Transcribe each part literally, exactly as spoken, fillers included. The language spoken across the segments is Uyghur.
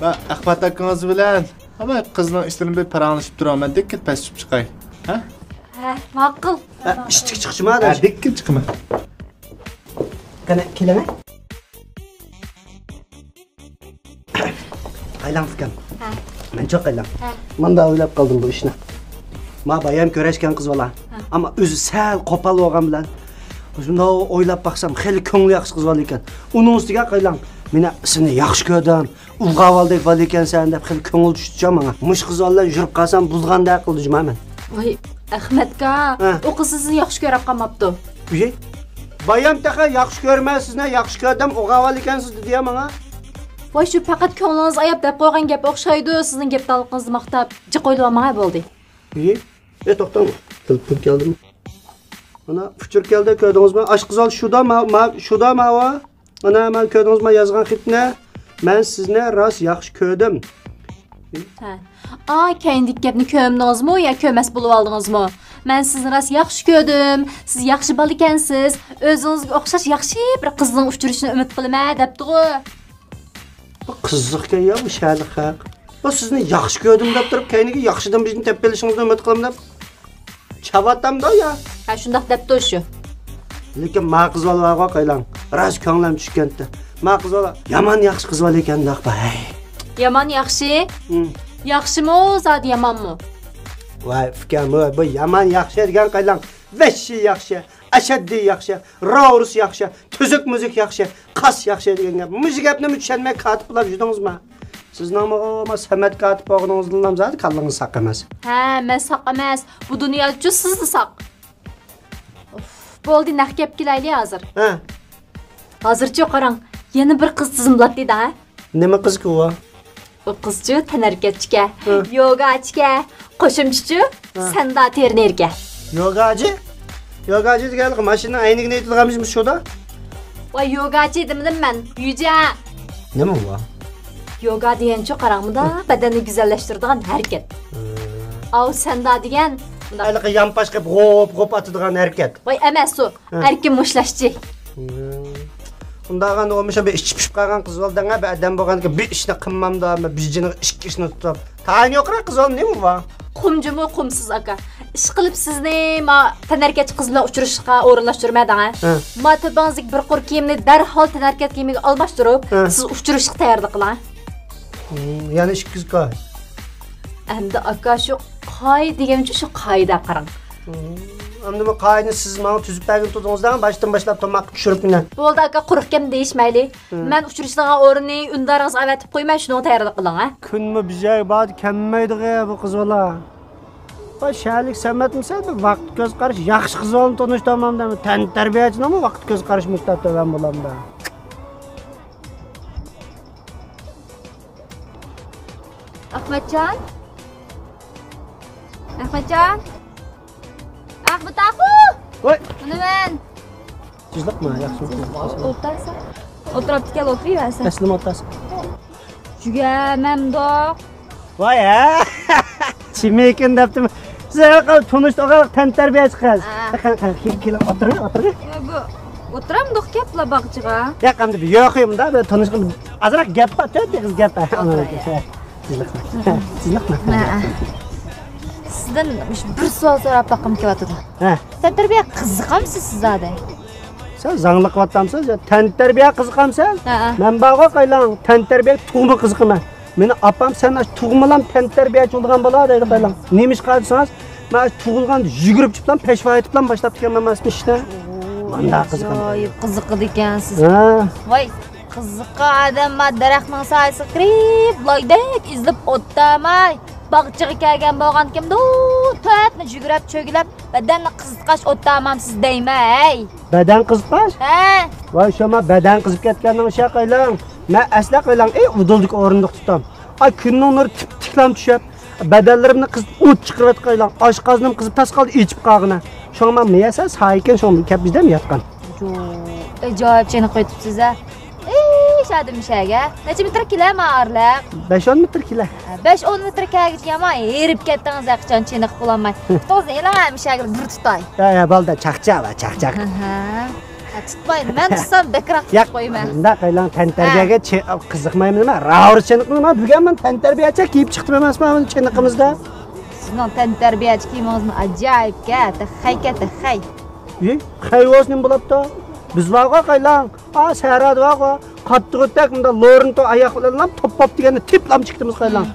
مەن ئەخمەت ئاكىڭىز بىلەن، ھەممە قىزنىڭ ئىشلىرىنى بىر پاراڭلىشىپ تۇرۇڭ، مەن دىككىت پەس چۈشۈپ چىقاي. ھە؟ ھە، ماقۇل. ھە، ئىشتىك چىقىشما ھە، دەش. دىككىت چىقىمەن. قېنى، كېلىڭە. قايلاڭ ئۇكام. ھە. مەن چوق قايلاڭ. ھە. ماندا ئويلاپ قالدىم بۇ ئىشنى. ما بايام كۆرەشكەن قىز بالا. ھە. ئەمما ئۆزى سەل قوپال بولغان بىلەن، شۇنداق ئويلاپ باقسام، خېلى كۆڭلى ياخشى قىز بالا ئىكەن. ئۇنىڭ ئۈستىگە قايلاڭ، مېنى سېنى ياخشى كۆردۈم، ئۇلغاۋالدەك بالا ئىكەنسەن دەپ خېلى كۆڭۈل چۈشتىچۇ ماڭا. مۇشۇ قىز بالا بىلەن يۈرۈپ قالسام بولغاندەك قىلدى جۇما مەن. ۋاي، ئەخمەتكا، ھە. ئۇ قىز سىزنى ياخشى كۆرۈپ قالماپتۇ. ئۇي، بايام تېخى ياخشى كۆرمەي سىزنى ياخشى كۆردۈم، ئۇلغاۋالىدىكەنسىز دېدى يا ماڭا. ۋاي، شۇ پەقەت كۆڭلىڭىزنى ئاياپ دەپ قويغان گەپ ئوخشايدۇ، سىزنىڭ گەپدانلىقىڭىزنى ماختاپ. جىق ئويلىۋالماڭ ھە، بولدى. ئۇي، ئى، توختاڭ. تېلېفون كەلدىمۇ؟ مانا ئۇچۇر كەلدى، كۆردىڭىزمۇ؟ ئاشقىزال شۇدا ما، ما، شۇدا ماۋۇ. مانا، مانا كۆردىڭىزمۇ يازغان خېتىنى؟ مەن سىزنى راست ياخشى كۆردۈم. ھە. ئا، كەينىدىكى گەپنى كۆرمىدىڭىزمۇ يا كۆرمەس بولۇۋالدىڭىزمۇ؟ مەن سىزنى راست ياخشى كۆردۈم. سىز ياخشى بالا ئىكەنسىز. ئۆزىڭىزگە ئوخشاش ياخشى بىر قىزنىڭ ئۇچرىشىشىنى ئۈمىد قىلىمەن دەپتىغۇ. بۇ قىزىقكەن يا بۇ شەھەرلىك خەق. بۇ سىزنى ياخشى كۆردۈم دەپ تۇرۇپ، كەينىگە ياخشىدىن بىرنى تېپىپ ئېلىشىڭىزنى ئۈمىد قىلىمەن دەپ. چاۋاتامدۇ يا؟ ھە، شۇنداق دەپتۇ شۇ. لېكىن ما قىز بالا بارغۇ قايلاڭ. راست كۆڭلۈم چۈشكەنتى. ما قىز بالا يامان ياخشى قىز بالا ئىكەن داقپا، ھەي. يامان ياخشى؟ ھىم. ياخشىمۇ، زادى يامانمۇ؟ ۋاي، ئۇكام، بۇ، بۇ يامان ياخشى دېگەن قايلاڭ. ۋەھشىي ياخشى، ئەشەددىي ياخشى، راۋرۇس ياخشى، تۈزۈك مۈزۈك ياخشى، قاس ياخشى دېگەن گەپ. مۇشۇ گەپنىمۇ چۈشەنمەي كاتىپ بولاپ يۈردىڭىزمۇ؟ سىزنىڭمۇ ما سەمەت كاتىپ بولغىنىڭىزدىنلا زادى كاللىڭىز ساق ئەمەس. ھە، مەن ساق ئەمەس. بۇ دۇنيادىچۇ سىزلا ساق. ئۇف، بولدى، نەق گەپكە كېلەيلى ھازىر. ھە. ھازىرچۇ قاراڭ، يەنە بىر قىز تىزىملاتتى دە، ھە؟ نېمە قىزكى ئۇ؟ ئۇ قىزچۇ تەنھەرىكەتچىكەن، ھە. يوگاچىكەن، قوشۇمچىچۇ ھە. سەندا تېرېنېركەن. يوگاچى؟ يوگاچى دېگەنلىك ماشىنىنىڭ ئەينىكىنى ئېتىلغانمىش شۇدا؟ ۋاي، يوگاچى دېمىدىم مەن، يۈجيا. نېمە ئۇ؟ يوگا دېگەنچۇ قاراڭ، مۇنداق بەدەننى گۈزەللەشتۈرىدىغان ھەرىكەت. ھە. ئاۋۇ سەندا دېگەن مۇنداق. ھېلىقى يانپاش قىلىپ غوپ غوپ ئاتىدىغان ھەرىكەت. ۋاي، ئەمەس ئۇ. ھە. ئەركىن مۇشتلاشچى. ھە. ئۇنداغاندا ئۇ مۇشۇ بىر ئىچى پىشىپ قالغان قىز بالا دەڭە، بىر ئادەم بولغاندىكىن بىر ئىشنى قىلمامدا، بىر جېنىغا ئىككى ئىشنى تۇتۇپ. تايىنى يوقراق قىز بالا نېمە بار؟ قۇمجىمۇ قۇمسىز ئاكا. ئىشقىلىپ سىزنى ما تەنھەرىكەتچى قىز بىلەن ئۇچرىشىشقا ئورۇنلاشتۇرىمەن دەڭە. ھە. ما تۆپىڭىزدىكى بىر قۇر كىيىمنى دەرھال تەنھەرىكەت كىيىمىگە ئالماشتۇرۇپ، ھە. سىز ئۇچرىشىشقا تەييارلىق قىلىڭ. ھە. ھە، يەنە ئىككى قىز كار. ئەمدى ئاكا شۇ قايدا دېگەنچۇ شۇ قايدا قاراڭ. ھە. ئەمدى بۇ قائىدىنى سىز ماڭا تۈزۈپ بەرگىلى تۇردىڭىز دەڭ، باشتىن باشلاپ تاماققا چۈشۈرۈپ مېنى. بولدى ئاكا، قۇرۇق گەپنى دېيىشمەيلى. ھە. مەن ئۇچرىشىدىغان ئورۇننى ئۈندىدارىڭىزغا ئەۋەتىپ قويىمەن، شۇنىڭغا تەييارلىق قىلىڭ، ھە. كۈنمۇ بىر يەرگە بارىدۇ، كەلمەيدىغۇ بۇ قىز بالا. ۋاي، شەھەرلىك سەمەتمىسە، بىر ۋاقىت كۆز قارىشى ياخشى قىز بالىنى تونۇشتۇرمامدۇ؟ تەنتەربىيەچىنىڭمۇ ۋاقىت كۆز قارىشى مۇشتاق تۆۋەن بولامدۇ؟ ئەخمەتجان؟ ئەخمەتجان؟ ئەخمەت ئاخۇ! ۋاي! مانا مەن. تىزلىقما، ياخشىمۇ؟ ئولتۇرسا. ئولتۇراپتىكەن، ئولتۇرۇۋەرسە. ئەسلىمۇ ئولتۇرسا. جۈگەمەمدۇق. ۋاي ھە! چىمىكىن دەپتىمۇ. سىز ھېلىقى تونۇشتۇرغان تەنتەربىيەچى قىز. ھە. قېنى، قېنى، كېلىڭ، كېلىڭ، ئولتۇرۇڭ، ئولتۇرۇڭ. بۇ، ئولتۇرامدۇق، كەپلا باغچىغا. ياق، ئەمدى بىر يوقىيىم دا، بىر تونۇشقىن ئازراق گەپ بار، تۆت ئېغىز گەپ بار. ئولتۇراي. تىزلىقما. تىزلىقما. ھە. سىزدىن مۇشۇ بىر سوئال سوراپ باققۇم كېلىۋاتىدۇ. ھە. تەنتەربىيە قىزىقامسىز سىز زادى؟ سەن زاڭلىق قىلىۋاتامسەن؟ تەنتەربىيە قىزىقامسەن؟ ھە. مەن بارغۇ قايلاڭ، تەنتەربىيە تۇغما قىزىقىمەن. مېنى ئاپام سەن ئاشۇ تۇغمىلام تەنتەربىيەچى بولىدىغان بالا دەيدۇ قايلاڭ. نېمىشقا دېسىڭىز، مەن ئاشۇ تۇغۇلغاندا يۈگۈرۈپ چىقىپلام، پەشۋا ئېتىپلام باشلاپتىكەنمەن مانا ئىشنى. مانداق قىزىقىمەن. ئاجايىپ قىزىقىدىكەنسىز. ھە. ۋاي. قىزىققان ئادەم ما دەرەخنىڭ سايىسىغا كىرىپ، لايدەك ئېزىلىپ ئولتۇرماي، باغچىغا كەلگەن بولغانتىمدۇ، تۆتنى يۈگۈرۈپ، چۆگىلەپ، بەدەننى قىزىتقاچ ئولتۇرمامسىز دەيمەن، ھەي! بەدەن قىزىتقاچ؟ ھە! ۋاي، شۇ ما بەدەن قىزىپ كەتكەننىڭ ئىشى قايلاڭ. مەن ئەسلى قايلاڭ، ئى، ئۇدۇلدىكى ئورۇندۇقتا تۇتام. ئاي، كۈننىڭ نۇرى تىپ-تىكلام چۈشۈپ، بەدەنلىرىمنى قىزىپ ئوت چىقىرىۋەتكەن قايلاڭ. ئاشقازىنىم قىزىپ تاس قالدى، ئېچىپ قالغىنە. شۇڭا مەن مىيەسە سايىكەن، شۇڭا كەپ بىزدەم ياتقان. جو، ئاجايىپ چېنىقىۋېتىپسىز ھە. ئىش ئادەم ئىشەگە. نەچچە مېتىر كېلە ما ئارىلىق؟ بەش ئون مېتىر كېلە. ھە، بەش ئون مېتىر كەلگۈچە يامان ھېرىپ كەتتىڭىز ھە، قاچان چېنىقىپ بولالماي. توغرىسى ئېلىڭ ھە، مىشەگە بىر تۇتاي. ھە، ھە، بالدا چاقچاق ۋە چاقچاق. ھە، ھە. ھە، تۇتمايدۇ. مەن تۇتسام بەكرەك ياق، تۇتۇپ قويىمەن. مۇنداق قىلايلى، تەنتەربىيەگە ھە. چې-، قىزىقمايمەن، مەن راۋۇرۇس چېنىقمىدىم. بۈگۈن مەن تەنتەربىيەچە كىيىپ چىقتىم ئەمەسمۇ چېنىقىمىزدا. سىزنىڭ تەنتەربىيەچى كىيىمىڭىزمۇ ئاجايىپكەن، تېخەيكەن، تېخەي. ئى، خەي بولسا نېمە بولاپتۇ؟ بىز بارغۇ قايلاڭ. ئا، سەھرادا بارغۇ. قاتتىق ئۆتەك، مۇنداق لورنتو ئاياق بىلەنلا توپ پاپ دېگەندە تېپلام چىقتىمىز قايلاڭ.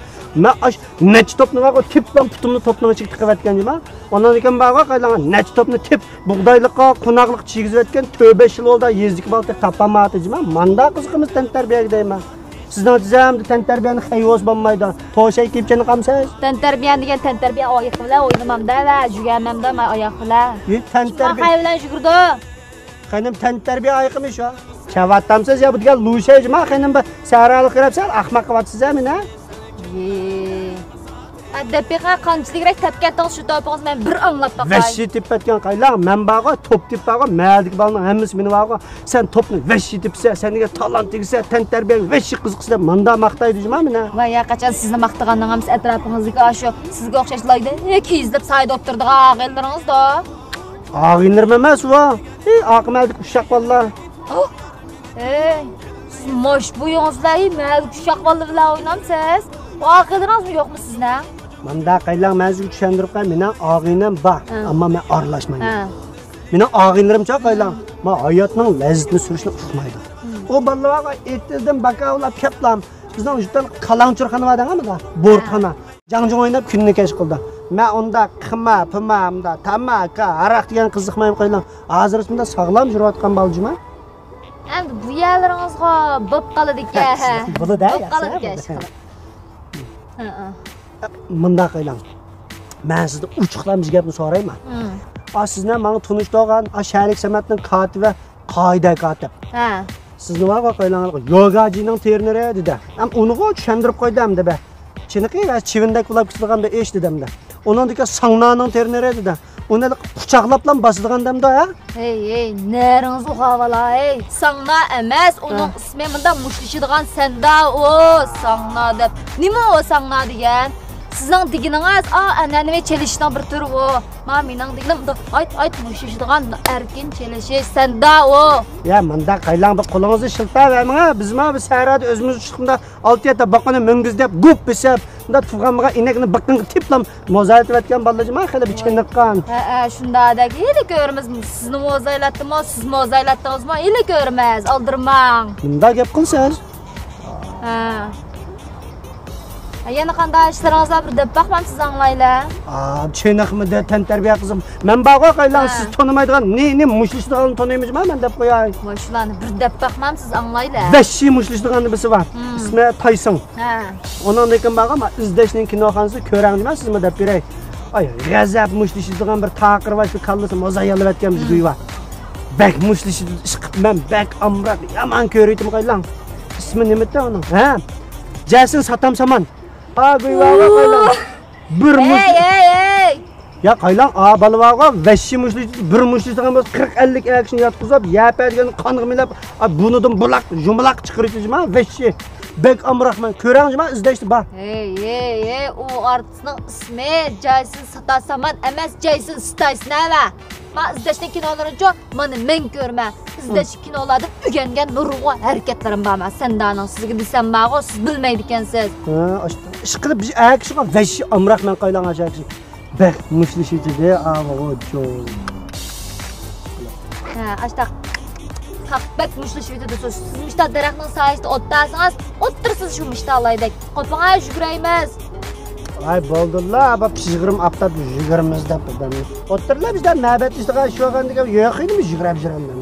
مەن ئاش نەچچە توپنى بارغۇ، تېپلام پۇتۇمنى توپنىڭ ئىچىگە تىقىۋەتكەن جۇما. ئۇنىڭدىن كېيىن بارغۇ قايلاڭ، نەچچە توپنى تېپ، بۇغدايلىققا، قوناقلىققا چىگىزىۋەتكەن. تۆت بەش يىل بولدى، يېزىدىكى بالا تېخى تاپالمايۋاتىدۇ جۇما. مانداق قىزىقىمىز تەنتەربىيەگە دەيمەن. سىزنىڭ تىزەمدە تەنتەربىيەنى خەي بولسا بولمايدۇ. توشاي كىيىپ چېنىقامسىز؟ تەنتەربىيە دېگەن تەنتەربىيە ئايىقى بىلەن ئوينىمامدا ۋە جۈگەرمەمدا ماي ئاياق بىلەن. يە، تەنتەربىيە. خەي بىلەن يۈگۈردى. خېنىم، تەنتەربىيە ئايىقىمۇ شۇ؟ چاۋاتامسىز يا، بۇ دېگەن لۇشەي جۇما، خېنىم، بىر سەھرالىق كۆرەپسەن، ئەمدى ئەخمەق قىلىۋاتىسىز ھە مېنى. يې. ئە، دەپ بېقىڭ، قانچىلىكرەك تەپ كەتتىڭىز شۇ توپىڭىز، مەن بىر ئاڭلاپ باقاي. ۋەھشىي تېپىپ كەتكەن قايلاڭ، مەن بارغۇ، توپ تېپىپ بارغۇ، مەھەللىدىكى بالىنىڭ ھەممىسى مېنى بارغۇ، سەن توپنى ۋەھشىي تېپىسەن، سەن دېگەن تالانت ئىگىسى، تەنتەربىيەڭ ۋەھشىي قىزىقسى دەپ ماندا ماختايدۇ جۇما مېنى. ۋاي يا، قاچان سىزنى ماختىغاننىڭ ھەممىسى ئەتراپىڭىزدىكى ئاشۇ سىزگە ئوخشاش لايدەك ئېزىلىپ سايدا ئولتۇرىدىغان ئاغىنىلىرىڭىزدۇ. ئاغىنىلىرىم ئەمەس ئۇ. ئى، ئاقىمەلدىكى ئۇششاق بالىلار. ئەي، سىز ماش بويىڭىز بىلەن، ئى، مەھەللىدىكى ئۇششاق بالىلار بىلەن ئوينامسىز؟ ئاغىنىلىرىڭىزمۇ يوقمۇ سىزنىڭ؟ مۇنداق قايلاڭ، مەن سىزگە چۈشەندۈرۈپ قوياي، مېنىڭ ئاغىنەم بار، ھە. ئەمما مەن ئارىلاشمايمەن. ھە. مېنىڭ ئاغىنىلىرىمچۇ قايلاڭ، مم. ما ھاياتنىڭ لەززىتىنى سۈرۈشنى ئۇقمايدۇ. مم. ئۇ بالىلار ئېتىزدىن باكاۋلاپ كەپلا، بىزنىڭ يۇرتتا قالاڭچۇرخانا بار دەڭە، بۇ بورتخانا. ھە. جاڭجۇڭ ئويناپ كۈنىنى كەچ قىلىدۇ. مەن ئۇنداق قىما، پىما، ئۇنداق تاماكا، ھاراق دېگەن قىزىقمايمەن قايلاڭ. ھازىر ئۇنداق ساغلام يۈرۈۋاتقان بالا جۇما. ئەمدى بۇ يەرلىرىڭىزغا بوپ قالىدىكەن. بولىدۇ، بوپ قالىدىكەن، ئىشقىلىپ. ھە، ھە. مۇنداق قىلايلى. مەن سىزدىن ئوچۇقلام بىر گەپنى سورايمەن. ھىم. ئا، سىزنى ماڭا تونۇشتۇرغان، ئا، شەھەرلىك سەمەتنىڭ كاتىپى قائىدە كاتىپ. ھە. سىزنى بارغۇ قايلاڭ يوگاجىنىڭ ترېنېرى دېدى. ھەم ئۇنىغۇ چۈشەندۈرۈپ قويدۇم دەپ. چېنىقى ۋە چىۋىندەك بولاپ كېتىدىغان بىر ئىش دېدىم دە. ئۇنىڭدىكى ساڭنانىڭ ترېنېرى دېدى. ئۇنى قۇچاقلاپلا باسىدىغان دەمدۇ، ھە؟ ھەي، ھەي، نەرىڭىزغۇ قاۋالا، ھەي. ساڭنا ئەمەس، ئۇنىڭ ھە. ئىسمى مۇنداق مۇشتلىشىدىغان سەندا ئۇ، ساڭنا دەپ. نېمە ئۇ ساڭنا دېگەن؟ سىزنىڭ دېگىنىڭىز، ئا، ئەنئەنىۋى چېلىشىشنىڭ بىر تۈرى ئۇ. ما، مېنىڭ دېگىنىم ئايت، ئايت، مۇشتلىشىدىغان ئەركىن چېلىشىش، سەندا ئۇ. يا، مۇنداق قايلاڭ بىر قولىڭىزنى شىلتاۋەرمەڭ، ھە. بىز ما بۇ سەھرادا ئۆزىمىز ئۇچۇقمۇ ئالتە يەتتە باققىنى مۈڭگۈزدەپ گۈپ بېسىپ، مۇنداق تۇغقان بولغان ئىنەكنى بىقىنغا تېپىپلا مۇزايلىتىۋەتكەن بالىلار جۇما، خېلى بىر چېنىققان. ھە، ھە، شۇنداق دەك. ھېلى كۆرىمىز، سىزنى مۇزايلاتتىمۇ، سىز مۇزايلاتتىڭىزمۇ، ھېلى كۆرىمىز، ئالدىرىماڭ. مۇنداق گەپ قىلسىز. ھە. ھە، يەنە قانداق ئىشلىرىڭىز بار، بىر دەپ باقمامسىز، ئاڭلايلى. ئا، چېنىقمىدى، تەنتەربىيە قىزىم. مەن بارغۇ قايلاڭ، ھە. سىز تونۇمايدىغان، نى، نى مۇشتلىشىدىغاننى تونۇيمىز جۇما، مەن دەپ قوياي. ۋاي، شۇلارنى بىر دەپ باقمامسىز، ئاڭلايلى. ۋەھشىي مۇشتلىشىدىغان بىرسى بار. ھىم. ئىسمى تايسىڭ. ھە. ئۇنىڭدىن كېيىن بارغان، ما، ئىزدەشنىڭ كىنوخانىسى كۆرەڭ جۇما، سىزمۇ دەپ بېرەي. ئاي، غەزەپ مۇشتلىشىدىغان بىر تاقىر باشلىق كاللىسى موزا يالىۋەتكەن بىر گۇي بار. بەك مۇشتلىشىدۇ، ئىشقىلىپ مەن بەك ئامراق، يامان كۆرۈۋېتىمەن قايلاڭ. ئىسمى نېمىتى ئۇنىڭ؟ ھە؟ جەسىن ساتام سامان. ھا، گۇي بار قايلاڭ. بىر مۇشت- ھەي، ھەي، ھەي! يا قايلاڭ، ئا، بالا بارغۇ، ۋەھشىي مۇشتلىشىدۇ، بىر مۇشتلىشىدىغان بولسا قىرىق ئەللىك ئەر كىشىنى ياتقۇزۇپ، يەپە دېگەن قانغا مىلەپ، ئا، بۇنىدىن بۇلاق، يۇمىلاق چىقىرىۋېتىدۇ جۇما، ۋەھشىي. بەك ئامراقمەن. كۆرەڭ جۇما، ئىزدەشتە بار. ھەي، ھەي، ھەي، ئۇ ئارتىسنىڭ ئىسمى جەسىن ساتاسامان ئەمەس، جەيسون ستايسون ھەۋە. ما ئىزدەشنىڭ كىنولىرىنىچۇ، مانا مەن كۆرمە. ئىزدەش كىنولاردىن ئۆگەنگەن نۇرغۇن ھەرىكەتلىرىم بار ما سەندانىڭ. سىزگە دېسەم بارغۇ، سىز بىلمەيدىكەنسىز. ھە، ئىشقىلىپ بىز ئەكىشىغا ۋەھشىي ئامراق مەن قايلاڭ ئاشاكىشى. بەك مۇشتلىشىۋېتىدۇ، ئاۋۇ، جون. ھە، ئاشتاق. تاق بەك مۇشتلىشىۋېتىدۇ سىز. سىز مۇشتا دەرەخنىڭ سايىسىدا ئولتۇرسىڭىز، ئولتۇرسىز شۇ مۇشتالايدەك. قوپۇڭە، يۈگۈرەيمىز. ۋاي، بولدىلا، ئاپا، پىژغىرىم ئاپتاپتا يۈگۈرىمىز دەپ بىردەمنى. ئولتۇرلا، بىزدە مەبەت ئىشتىغان ئىش بولغاندىكىن يوق ئىدىمۇ يۈگۈرەپ يۈرەمدىم.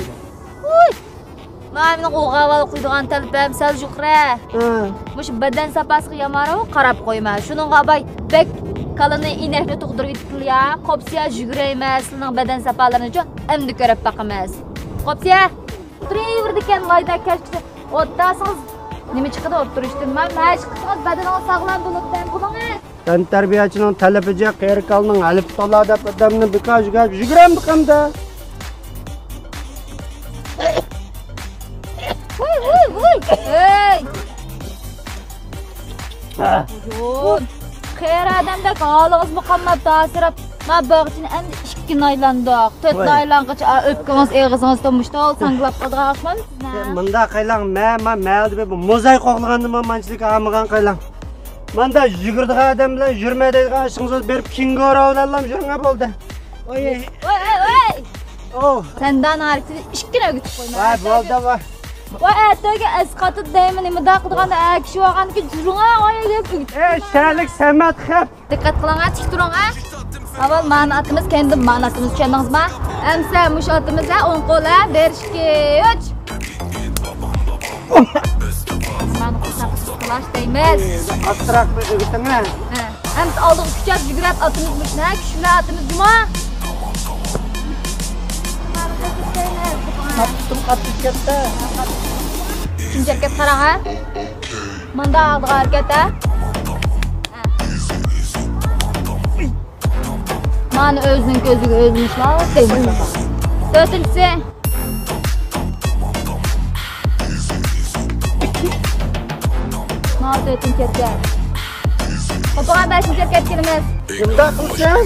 ۋۇي! مانا مېنىڭ ئوغاۋال قويىدىغان تەلپەم سەل يۇقىرى. ھە. مۇشۇ بەدەن ساپاسىغا يامانراۋۇ قاراپ قويما. شۇنىڭغا ئاباي بەك كالىنى ئىنەكنى تۇغدۇرۇۋېتىپتىلا يا. قوپسىيا، يۈگۈرەيمىز، سىلىنىڭ بەدەن ساپالىرىنىچۇ ئەمدى كۆرۈپ باقىمىز. قوپسىيا! ئولتۇرۇۋېرىدىكەن لايدا كەچكىچە. ئولتۇرسىڭىز نېمە چىقىدۇ ئولتۇرۇشتىن؟ مەن مەشىق قىلسىڭىز بەدىنىڭىز ساغلام بولىدۇ دەم قىلىڭىز. تەنتەربىيەچىنىڭ تەلىپىچە قېرىكالنىڭ ئەلىپ تولا دەپ ئادەمنى بىكار يۈگۈرەپ يۈگۈرەمدىكەندە. ۋوي، ۋوي، ۋوي! ھەي! يون! قېرى ئادەمدەك ھالىڭىزمۇ قالماپتۇ، ھاسىراپ. ما باغچىنى ئەمدى ئىككىنى ئايلاندۇق. تۆتنى ۋاي. ئايلانغىچە، ئا، ئۆپكىڭىز ئېغىزىڭىزدا مۇشتال ساڭگىلاپ قالىدىغان ئوخشىمامدۇ سىزنى؟ مۇنداق قىلاڭ، مەن، مەن مەھەللىدە بىر موزايىك قوغلىغاندىمۇ مانچىلىك ھامىغان قىلاڭ. ماندا يۈگۈرىدىغان ئادەم بىلەن يۈرمە دەيدىغان ئىشىڭىز بولسا، بېرىپ كېنگۇرۇ بىلەنلا يۈرۈڭە بولدى. ئوي. ۋاي، ۋاي، ۋاي. ئوۋ. سەندانىڭ ھەرىكىتىنى ئىككىنى ئۆگىتىپ قويما. ۋاي، بولدى، ۋاي. ۋاي، ئەتىگە ئەسقاتىپ دەيمەن، نېمە داق قىلىدىغاندا، ئەكىشىۋالغاندىكى جۇرۇڭا ئايا گەپ ئۆگىتىپ. ئەي، شەھەرلىك سەمەت خەپ. دىققەت قىلىڭ، ھە، تىك تۇرۇڭ، ھە. ئاۋۋال مانا ئاتىمىز، كەينىدىن مانا ئاتىمىز، چۈشەندىڭىزما؟ ئەمسە مۇشۇ ئاتىمىز، ھە، ئوڭ قول، ھە، بىر، ئىككى، ئۈچ. مانا قورساق قىلاش دەيمىز. ئاستىراق بىر ئۆگىتىڭ، ھە. ھە. ئەمسە ئالدىغا كۈچەپ يۈگۈرەپ ئاتىمىز مۇشۇنى، ھە، كۈچ بىلەن ئاتىمىز جۇما. قاتتىم، قاتتىم كەتتى. ئۈچىنچى ھەرىكەت قاراڭ، ھە. مۇنداق ئالدىغا ھەرىكەت، ھە. مانا ئۆزىنىڭ كۆزىگە ئۆزى مۇشۇلار دەيمىز. تۆتىنچىسى. مانا تۆتىنچى ھەرىكەت. خوتۇنغا بەشىنچى ھەرىكەتكە كىرىمىز. مۇنداق قىلسام.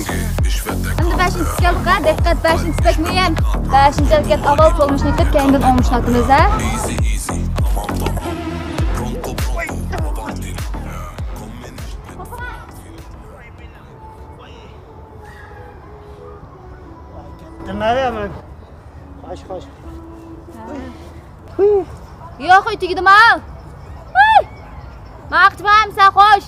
ئەمدى بەشىنچىسى كەلدۇق، ھە، دىققەت، بەشىنچىسى بەك مۇھىم. بەشىنچى ھەرىكەت ئاۋۋال سولمۇشنى ئېتىپ، كەينىدىن ئوڭمۇشنى ئاتىمىز، ھە. نېمە دەيمەن؟ خوش، خوش. ياق، ئۆي تۈگىدىما؟ ھۇي! ماقچىما ئەمسە، خوش.